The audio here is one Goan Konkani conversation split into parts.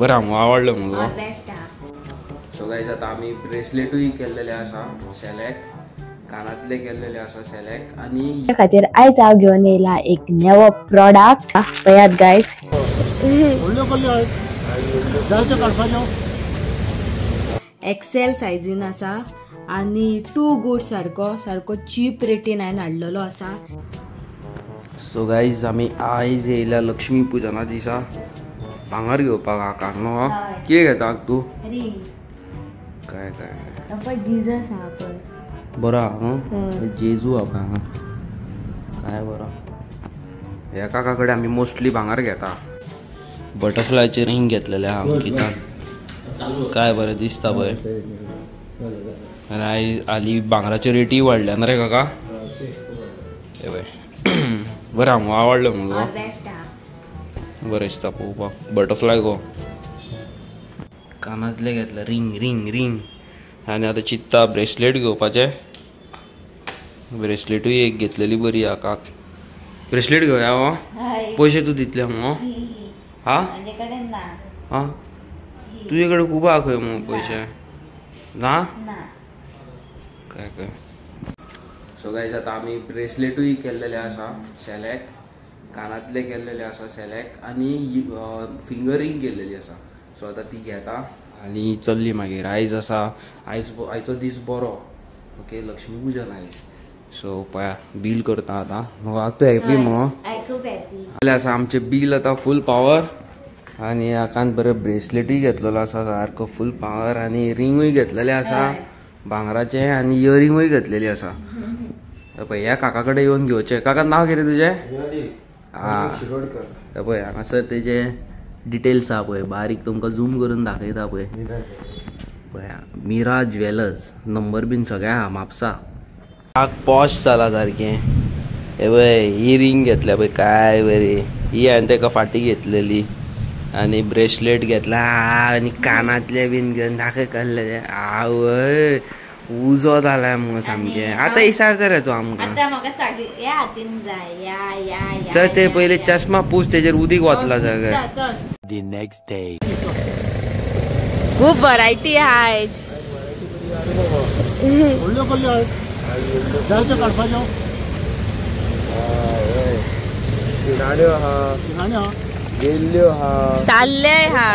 बरं आवडलं मग. बेस्ट हा. सो गायज आता आमी ब्रेसलेटूय केल्लेले आसा सेलेक्ट, कानातले केल्लेले आसा सेलेक्ट. आनी त्या खातीर आयज हांव घेवन येयला एक नवो प्रोडक्ट. पळयात गायज, एक्सेल सायजीन आसा आनी टू गुड सारको सारको चीप रेटीन हांवें हाडलेलो आसा. सो गायज आमी आयज येयल्या लक्ष्मी पुजना दिसा भांगर घेवपाक आकाक न्हू. कितें घेता तूं? रिंग. काय काय जीजस आहा पळय, बरो आहा न्हू, जेजू आहा पळय हांगा, काय बरो. ह्या काका कडेन आमी मोस्टली भांगर घेता. बटरफ्लायचे रिंग घेतलेले आहा अंकितान, काय बरें दिसता पळय. आनी आयज हालीं भांगराच्यो रेटी वाडल्या ना रे काका. हे पळय बरें आहा, आवडलें मुगो, बरें दिसता पळोवपाक. बटरफ्लाय गो कानांतले घेतले रिंग रिंग रिंग. आनी आतां चित्ता ब्रेसलेट घेवपाचें. ब्रेसलेटूय एक घेतलेली बरी आहा काक. ब्रेसलेट घेवया हो, पयशे तूं दितले मगो? हा हा, तुजे कडेन खूब आहा खंय मगो पयशे ना? काय काय. सो गायज आतां आमी ब्रेसलेटूय केल्लेले आसा सेलेक्ट, कानांतले केल्लेले आसा सेलेक्ट, आनी फिंगर रिंग केल्लेली आसा. सो आतां ती घेता आनी चल्ली मागीर. आयज आसा, आयज आयचो दीस बरो. ओके, लक्ष्मी पुजन आयज. सो पळया बील करता आतां. म्हाका तूं हॅपी मगो? आसा आमचें बील आतां फूल पावर. आनी आकान बरें ब्रेसलेटूय घेतलेलो आसा सारको फूल पावर, आनी रिंगूय घेतलेलें आसा भांगराचें, आनी इयरिंगूय घेतलेली आसा. पळय ह्या काका कडेन येवन घेवचें. काका नांव कितें तुजें? आं, पळय हांगासर तेजे डिटेल्स आहा पळय, बारीक तुमकां झूम करून दाखयता पळय. पळय मिरा ज्वेलर्स, नंबर बीन सगळें आहा म्हापसा. पॉश जाला सारकें. हे पळय ही रिंग घेतल्या पळय, काय बरी ही हांवें तेका फाटीं घेतलेली. आनी ब्रेसलेट घेतला आनी कानांतले बीन घेवन दाखय काडलेले. आवय उजो जालाय मुगो सामकें. आतां इसारता रे तूं आमकां. चल ते पयलीं चश्मा पूस, तेजेर उदीक वतला सगळें. खूब व्हरायटी आहा. गेल्ल्यो आहा, ताल्ले आहा,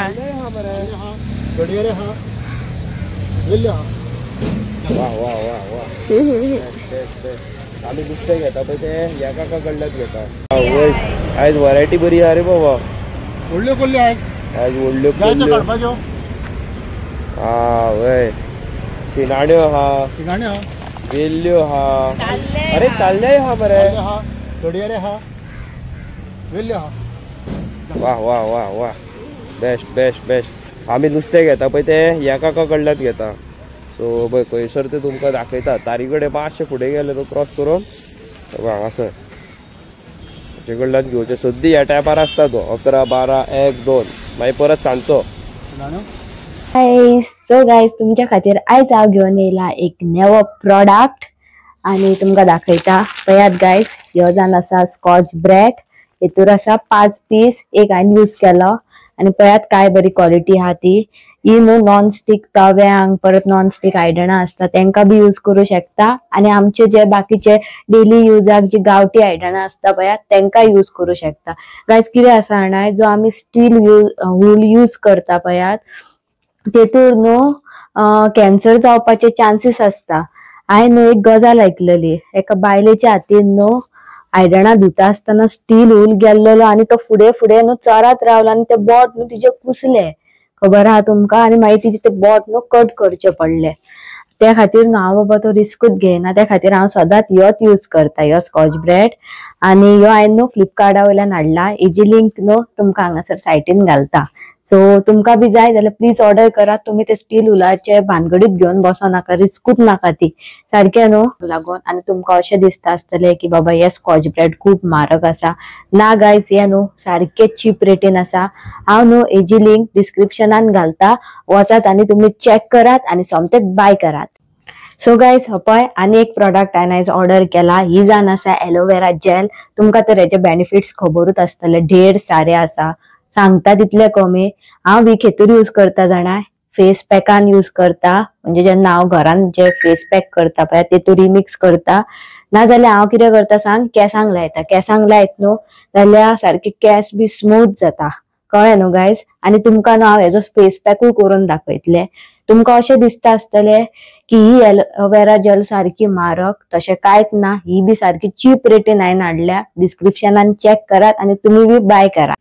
गडयेरे आहा, वेल्ल्यो आहा. वा वा वा वा, आमी नुस्तें घेता पळय तें ह्या काका कडल्यान घेता. आयज व्हरायटी बरी आहा रे बाबा. व्हडल्यो कोल्ल्यो आयज, आयज व्हडल्यो कोल्ल्यो. आवय शिणाण्यो आहा, शिणाण्यो आहा, वेल्ल्यो आहा, अरे ताल्लेय आहा मरे, गडयेरे आहा, वेल्ल्यो आहा. वा वा वा वा, बेस्ट बेस्ट बेस्ट. आमी नुस्तें घेता पळय तें ह्या काका कडल्यान घेता. सो पळय खंयसर ते तुमकां दाखयता. तारी कडेन मातशें फुडें गेले तो क्रॉस करून हांगासर ताचे कडल्यान घेवचें. सद्दी ह्या टायमार आसता तो 11, 12, 1, 2, मागीर परत सांजचो. सो गायज तुमच्या खातीर आयज हांव घेवन येयला एक नवो प्रोडक्ट आनी तुमकां दाखयता. पळयात गायज, ह्यो जावन आसा स्कॉच ब्रेड. हेतूर आसा 5 पीस, एक हांवें यूज केलो आनी पळयात काय बरी क्वॉलिटी आहा ती. ही न्हू नॉन स्टीक तव्यांक, परत नॉन स्टीक आयदनां आसता तेंकां बी यूज करूं शकता, आनी आमचे जे बाकीचे डेली युजाक जी गांवठी आयदनां आसता पळयात तेंकां यूज करूं शकता. गायज कितें आसा जाणा, जो आमी स्टील वूल यूज करता पळयात तेतूर न्हू कॅन्सर जावपाचे चान्सीस आसता. हांवें न्हू एक गजाल आयकलेली, एका बायलेच्या हातीन न्हू आयदनां धुता आसतना स्टील वूल गेल्लेलो आनी तो फुडें फुडें न्हू चरात रावलो आनी ते बोट न्हू तिजे कुसले, खबर आहा तुमकां. आनी मागीर तिजे ते बोट न्हू कट करचें पडलें. त्या खातीर न्हू हांव बाबा तो रिस्कूच घेयना, त्या खातीर हांव सदांच ह्योच यूज करता, ह्यो स्कॉच ब्रेड. आनी ह्यो हांवें न्हू फ्लिपकार्टा वयल्यान हाडला. हेजी लिंक न्हू तुमकां हांगासर सायटीन घालता. सो तुमकां बी जाय जाल्यार प्लीज ऑर्डर करात. तुमी ते स्टील उलाचे भानगडीत घेवन बसो नाका, रिस्कूच नाका ती सारकें न्हू लागून. आनी तुमकां अशें दिसता आसतलें की बाबा हे स्कॉच ब्रेड खूब म्हारग आसा. ना गायज, हे न्हू सारकें चीप रेटीन आसा. हांव न्हू हेजी लिंक डिस्क्रिप्शनान घालता, वचात आनी तुमी चॅक करात आनी सोमतेच बाय करात. सो गायज हो पळय आनी एक प्रोडक्ट हांवें आयज ऑर्डर केला, ही जावन आसा एलोवेरा जेल. तुमकां तर हेजे बेनिफिट्स खबरूच आसतले, ढेर सारे आसा. सांगता तितले कमी. हांव ही खेतूर यूज करता जाणा, फेस पॅकान यूज करता, म्हणजे जेन्ना हांव घरान जे फेस पॅक करता पळय तेतूर रिमिक्स करता. नाजाल्यार हांव कितें करता सांग, केंसांक लायता. केंसांक लायत न्हू जाल्यार सारके केंस बी स्मूथ जाता, कळ्ळें न्हू गायज. आनी तुमकां न्हू हांव हेजो फेस पॅकूय करून दाखयतलें. तुमकां अशें दिसता आसतलें की ही एलोवेरा जेल सारकी म्हारग, तशें कांयच ना. ही बी सारकी चीप रेटीन हांवें हाडल्या. डिस्क्रिप्शनान चॅक करात आनी तुमी बी बाय करा.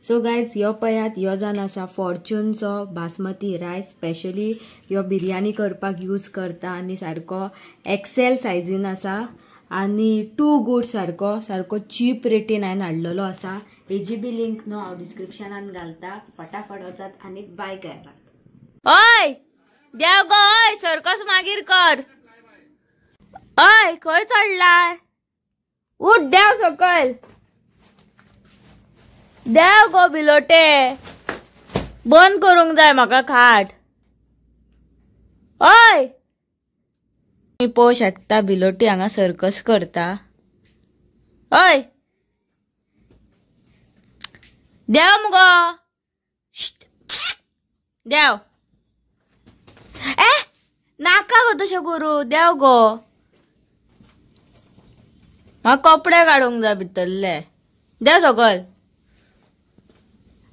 सो गायज ह्यो पळयात, ह्यो जावन आसा फॉर्च्यूनचो बासमती रायस. स्पेशली ह्यो बिरयानी करपाक यूज करता आनी सारको एक्सेल सायजीन आसा आनी टू गुड, सारको सारको चीप रेटीन हांवें हाडलेलो आसा. हेजी बी लिंक न्हू हांव डिस्क्रिप्शनान घालता, फटाफट वचात आनी बाय करात. हय देव गो, हय सर्कस मागीर कर. हय खंय चडलाय, उठ देव सकयल, देव गो बिलोटे, बंद करूंक जाय म्हाका खाट. हय तुमी पळोवंक शकता बिलोटी हांगा सर्कस करता. हय देव मुगो, देव ए नाका गो तशें करू, देव गो म्हाका कपडे काडूंक जाय भितरले. देव सकयल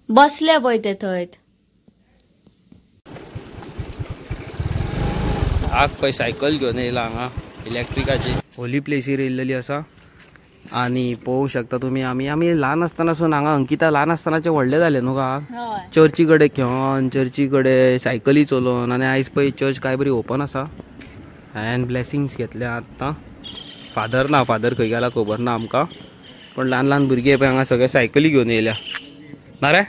बसले पळय ते थंय. आग पळय सायकल घेवन येयला हांगा इलेक्ट्रिकाची. होली प्लेसीर येयल्लेली आसा आनी पळोवंक शकता तुमी. आमी आमी ल्हान आसतनासून हांगा, अंकिता ल्हान आसतनाचे व्हडले जाले न्हू गा, चर्ची कडेन खेळोन, चर्ची कडेन सायकली चलोवन. आनी आयज पळय चर्च काय बरी ओपन आसा. हांवें ब्लेसिंग्स घेतल्या आतां. फादर ना, फादर खंय गेला खबर ना आमकां, पण ल्हान ल्हान भुरगे पळय हांगा सगळे सायकली घेवन येयल्या ना रे.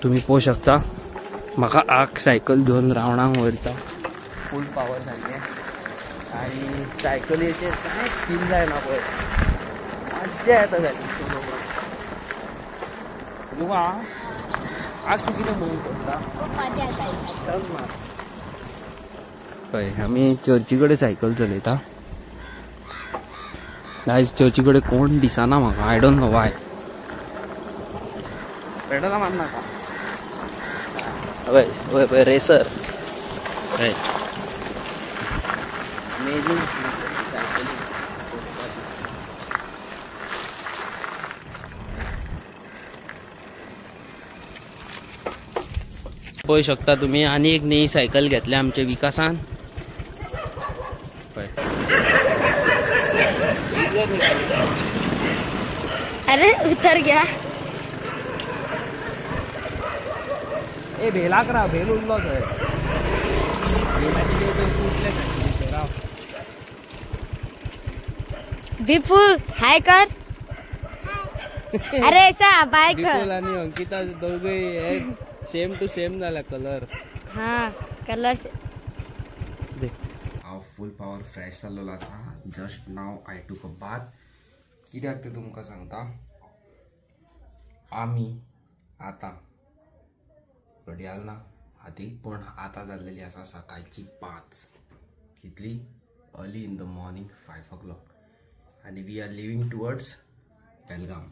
तुम्ही पळोवंक शकता म्हाका आग सायकल घेवन रावणाक वयता, फूल पावर सारकें. आनी सायकलीचेर कांय फील जायना पळय, मज्जा येता सायकल चलोवपाक. तुका आग तूं कितें म्हणूंक सोदता? पळय आमी चर्ची कडेन सायकल चलयता. आयज चर्ची कडेन कोण दिसना म्हाका, I don't know वाय. पेडला मार नाका. हय हय पळय रेसर, हय अमेझींग सायकल. पळोवंक शकता तुमी आनी एक नवी सायकल घेतल्या आमच्या विकासान. पळय अरे उतर गया. ए भेलाक राव, भेल उरलो थंय. भेलाचे राव. विपुल हाय कर. अरे ऐसा बाय कर. विपुल आणि अंकिता दोघे सेम टू सेम झाला कलर. हा कलर. हांव फूल पावर फ्रेश जाल्लो आसा. Just now I took a bath. कित्याक तें तुमकां सांगता. आमी आतां घडयाळ ना हातीक, पण आतां जाल्लेली आसा सकाळची 5. कितली early in the morning 5 o'clock. आनी we are living towards Belgaum.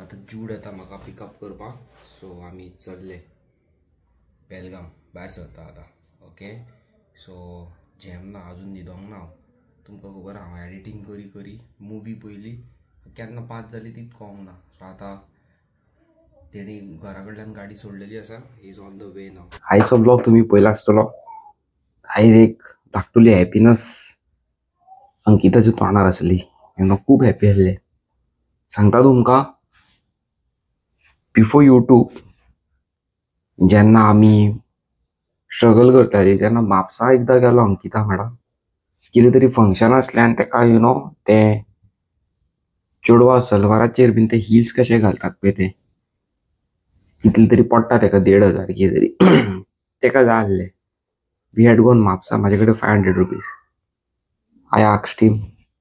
आतां जूड येता म्हाका पिकअप करपाक, सो आमी चल्ले बेलगाम, भायर सरता आतां. ओके सो जेम ना, अजून न्हिदोंक ना हांव. तुमकां खबर हांव एडिटींग करी करी मुवी पयली केन्ना 5 जाली तीच कळोंक ना. सो आतां तेणी घरा कडल्यान गाडी सोडलेली आसा, is on the way नाव. आयचो ब्लॉग तुमी पयला आसतलो. आयज एक धाकटुली हॅपीनस अंकिताच्या तोंडार आसली, you know, खूब हॅपी आसले. सांगता तुमकां, बिफोर यूट्यूब जेन्ना आमी स्ट्रगल करताली तेन्ना म्हापसा एकदां गेलो अंकिता वांगडा, कितें तरी फंक्शन आसलें आनी तेका you know तें चेडवा सलवाराचेर बीन ते हिल्स कशे घालतात पळय ते, कितले तरी पडटा तेका 1500 कितें तरी तेका जाय आसलें. We had gone Mapusa, म्हाजे कडेन 500 rupees. I asked him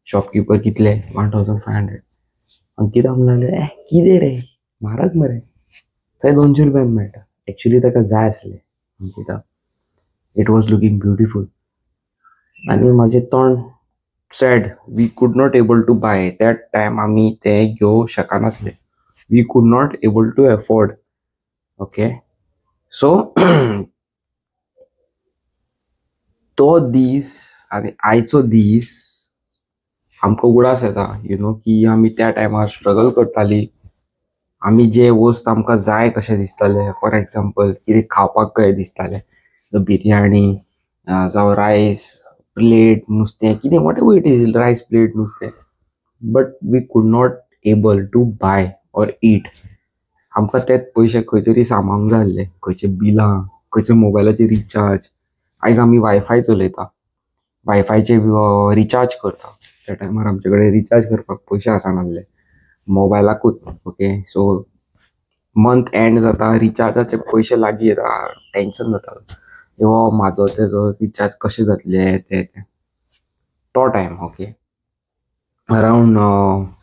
shopkeeper कितले, 1500. अंकिता म्हणलें ए कितें रे म्हारग मरे, थंय 200 रुपयान मेळटा. एक्चुली ताका जाय आसलें Ankita. It was looking beautiful. आनी म्हाजें तोंड sad, we could not able to buy. That time आमी तें घेवंक शकनासले. We could not able to afford. Okay, so तो दीस आनी आयचो दीस आमकां उगडास येता, you know, की आमी त्या टायमार स्ट्रगल करताली. आमी जे वस्त आमकां जाय कशें दिसतालें, फॉर एग्जाम्पल कितें खावपाक कशें दिसतालें, बिरयानी जावं रायस प्लेट नुस्तें कितें, whatever it is, rice plate नुस्तें, but we could not able to buy or eat. आमकां तेच पयशे खंय तरी सामावंक जाय आसले, खंयचे बिलां, खंयचे मोबायलाचे रिचार्ज. आयज आमी वायफाय चलयता, वायफायचे रिचार्ज करता. त्या टायमार आमचे कडेन रिचार्ज करपाक पयशे आसनासले मोबायलाकूच. ओके, सो मंथ एंड जाता, रिचार्जाचे पयशे लागीं येता, टेंशन जाता, हो म्हाजो तेजो रिचार्ज कशें जातलें तें. तो time, okay, around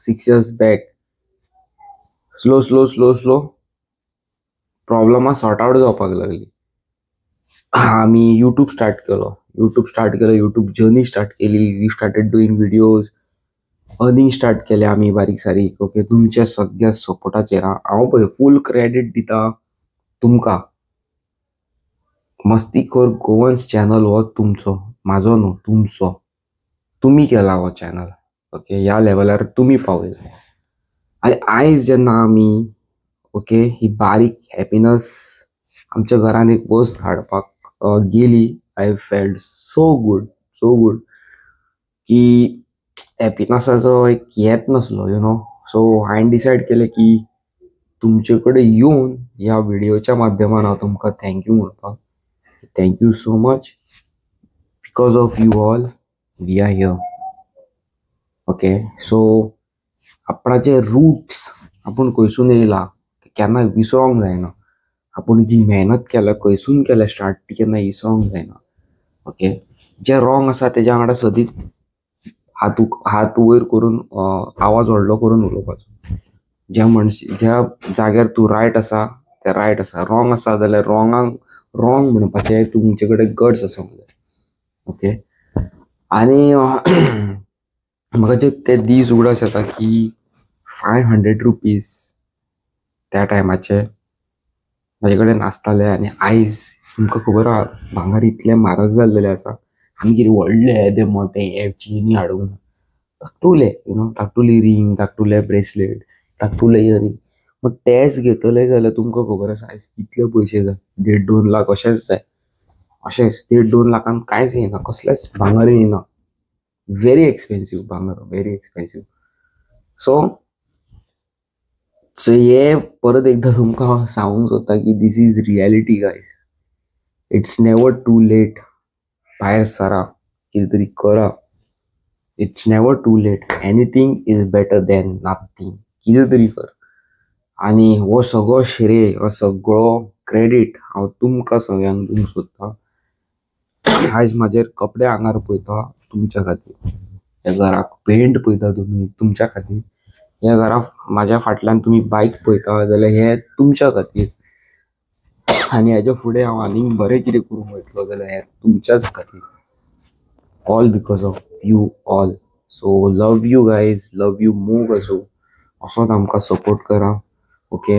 6 years back, slow slow slow slow प्रॉब्लमां sort out जावपाक लागली. आमी यूट्यूब स्टार्ट केलो, यूट्यूब स्टार्ट केलो, यूट्यूब जर्नी स्टार्ट केली. We started doing videos, earning start केले आमी बारीक सारीक. ओके, तुमच्या सगळ्या सपोर्टाचेर हांव पळय फूल क्रेडीट दिता तुमकां. मस्तीखोर गोवन्स चॅनल हो तुमचो, म्हाजो न्हू, तुमचो. तुमी केला हो चॅनल. ओके, ह्या लेवलार तुमी पावयले. आनी आयज जेन्ना आमी, ओके, ही बारीक हॅपिनस आमच्या घरान एक वस्त हाडपाक गेली, I felt so good, so good की हॅपिनसाचो एक हेत नासलो, you know. सो हांवें डिसायड केलें की तुमचे कडेन येवन ह्या व्हिडियोच्या माध्यमान हांव तुमकां thank you म्हणपाक. Thank you so much. Because of you all we are here. Okay, so आपणाचे roots, आपूण खंयसून येयला ते केन्ना विसरोंक जायना. आपूण जी मेहनत केल्या, खंयसून केल्या स्टार्ट, ती केन्ना विसरोंक जायना. ओके, जें रॉंग आसा तेज्या वांगडा सदींच हात हात वयर करून आवाज व्हडलो करून उलोवपाचो. ज्या मनश ज्या जाग्यार तूं रायट आसा तें रायट आसा, रॉंग आसा जाल्यार रॉंगाक रॉंग म्हणपाचें तुमचे कडेन गट्स आसूंक जाय. ओके, आनी म्हाका जे ते दीस उगडास येता की 500 रुपीज त्या टायमाचे म्हाजे कडेन नासताले. आनी आयज तुमकां खबर आहा, भांगर इतलें म्हारग जाल्लेलें आसा. आमी कितें व्हडले येदे मोटे हे चेनी हाडूंक ना, धाकटुले, you know, धाकटुली रींग, धाकटुले ब्रेसलेट, धाकटुले इयरिंग. बट तेच घेतले जाल्यार तुमकां खबर आसा आयज कितले पयशे जाय, 1.5-2 लाख अशेंच जाय. अशेंच 1.5-2 लाखान कांयच येना, कसलेंच भांगर येना. व्हेरी एक्सपेन्सीव भांगर, व्हेरी एक्सपेन्सीव. सो सो हे परत एकदां तुमकां सांगूंक सोदता की this is reality guys. It's never too late. भायर सरा, कितें तरी करा. It's never too late. Anything is better than nothing. कितें तरी कर. आनी हो सगळो श्रेय, हो सगळो क्रेडीट हांव तुमकां सगळ्यांक दिवंक सोदतां. आयज म्हाजेर कपडे आंगार पळयता तुमच्या खातीर, ह्या घराक पेंट पळयता तुमी तुमच्या खातीर, ह्या घरा म्हाज्या फाटल्यान तुमी बायक पळयता जाल्यार हें तुमच्या खातीर. आनी हेज्या फुडें हांव आनीक बरें कितें करूंक वयतलो जाल्यार हें तुमच्याच खातीर. All because of you all. So love you guys, love you मोग असो असोच आमकां सपोर्ट करा. ओके,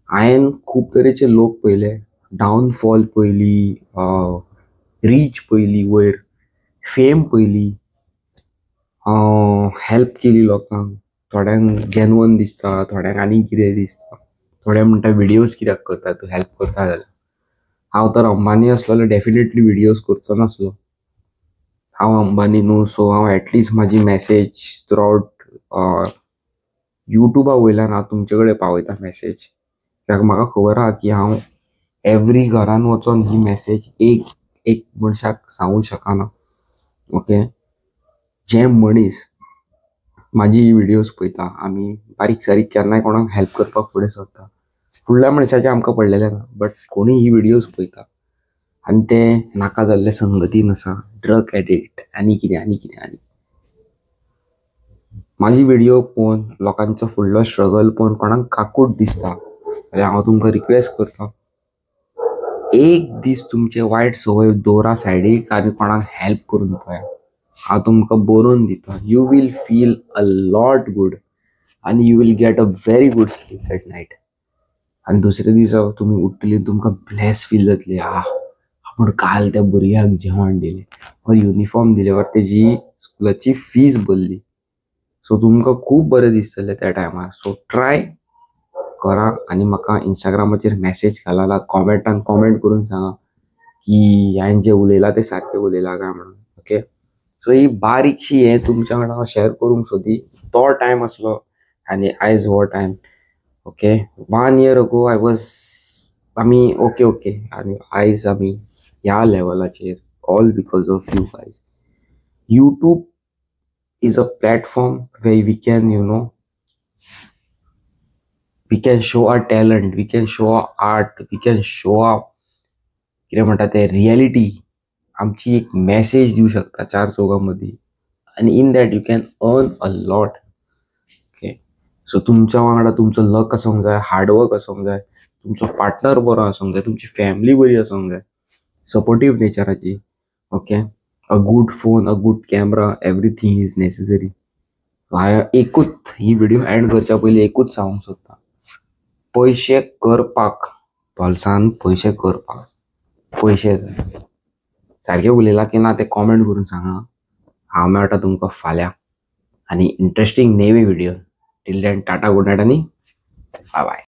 हांवें खूब तरेचे लोक पळयले, डावनफॉल पळयली, रीच पळयली, वयर फेम पळयली, हेल्प केली लोकांक. थोड्यांक जेन्युइन दिसता, थोड्यांक आनी कितें दिसता, थोडे म्हणटा व्हिडियोज कित्याक करता तूं, हेल्प करता जाल्यार. हांव तर अंबानी आसलो जाल्यार डेफिनेटली व्हिडियोज करचो नासलो. हांव अंबानी न्हू, सो हांव एटलिस्ट म्हाजी मॅसेज थ्रू आवट युट्यूबा वयल्यान हांव तुमचे कडेन पावयता मॅसेज. कित्याक म्हाका खबर आहा की हांव एवरी घरान वचोन ही मॅसेज एक एक मनशाक सांगूंक शकना. ओके, जे मनीस म्हाजी ही व्हिडियोज पळयता, आमी बारीक सारीक केन्नाय कोणाक हेल्प करपाक फुडें सरता, फुडल्या मनशाचें आमकां पडलेलें ना, बट कोणूय ही व्हिडियोज पळयता आनी ते नाका जाल्ले संगतीन आसा, ड्रग एडिक्ट आनी कितें आनी कितें. आनी म्हाजी व्हिडियो पळोवन लोकांचो फुडलो स्ट्रगल पळोवन कोणाक काकूट दिसता जाल्यार हांव तुमकां रिक्वेस्ट करता, एक दीस तुमचे वायट संवय दवरा सायडीक आनी कोणाक हेल्प करून पळया. हांव तुमकां बरोवन दिता, you will feel a lot good आनी you will get a very good sleep at night. आनी दुसऱ्या दिसा तुमी उठतली, तुमकां ब्लेस फील जातली, आ आपूण काल त्या भुरग्याक जेवण दिलें वा युनिफॉर्म दिलें वा तेजी स्कुलाची फीज भरली. सो तुमकां खूब बरें दिसतलें त्या टायमार. सो ट्राय करा आनी म्हाका इंस्टाग्रामाचेर मॅसेज घाला ना कॉमेंटान कॉमेंट करून सांगा की हांवें जें उलयलां तें सारकें उलयलां काय म्हणून. ओके, सो ही बारीकशी हें तुमच्या वांगडा हांव शेअर करूंक सोदी. तो टायम आसलो आनी आयज हो time. Okay, 1 year ago I was आमी ओके ओके आनी आयज आमी ह्या लेवलाचेर, all because of you guys. YouTube is a platform where we can you know we can show our talent, we can show our art, we can show our कितें म्हणटा ते रियलिटी, आमची एक मॅसेज दिवं शकता चार चौगां मदीं आनी in that you can earn a lot. Okay, so तुमच्या वांगडा तुमचो लक आसूंक जाय, हार्डवर्क आसूंक जाय, तुमचो पार्टनर बरो आसूंक जाय, तुमची फॅमिली बरी आसूंक जाय, supportive नेचराची. Okay, a good phone, a good camera, everything is necessary. हांवें एकूच ही व्हिडिओ एंड करच्या पयलीं एकूच सांगूंक सोदता, पयशे करपाक बोल्सान पयशे करपाक पयशे जाय. सारकें उलयलां की ना तें कॉमेंट करून सांगा. हांव मेळटा तुमकां फाल्यां आनी इंट्रस्टींग नेवी video. Till then, tata, good night आनी बाय बाय.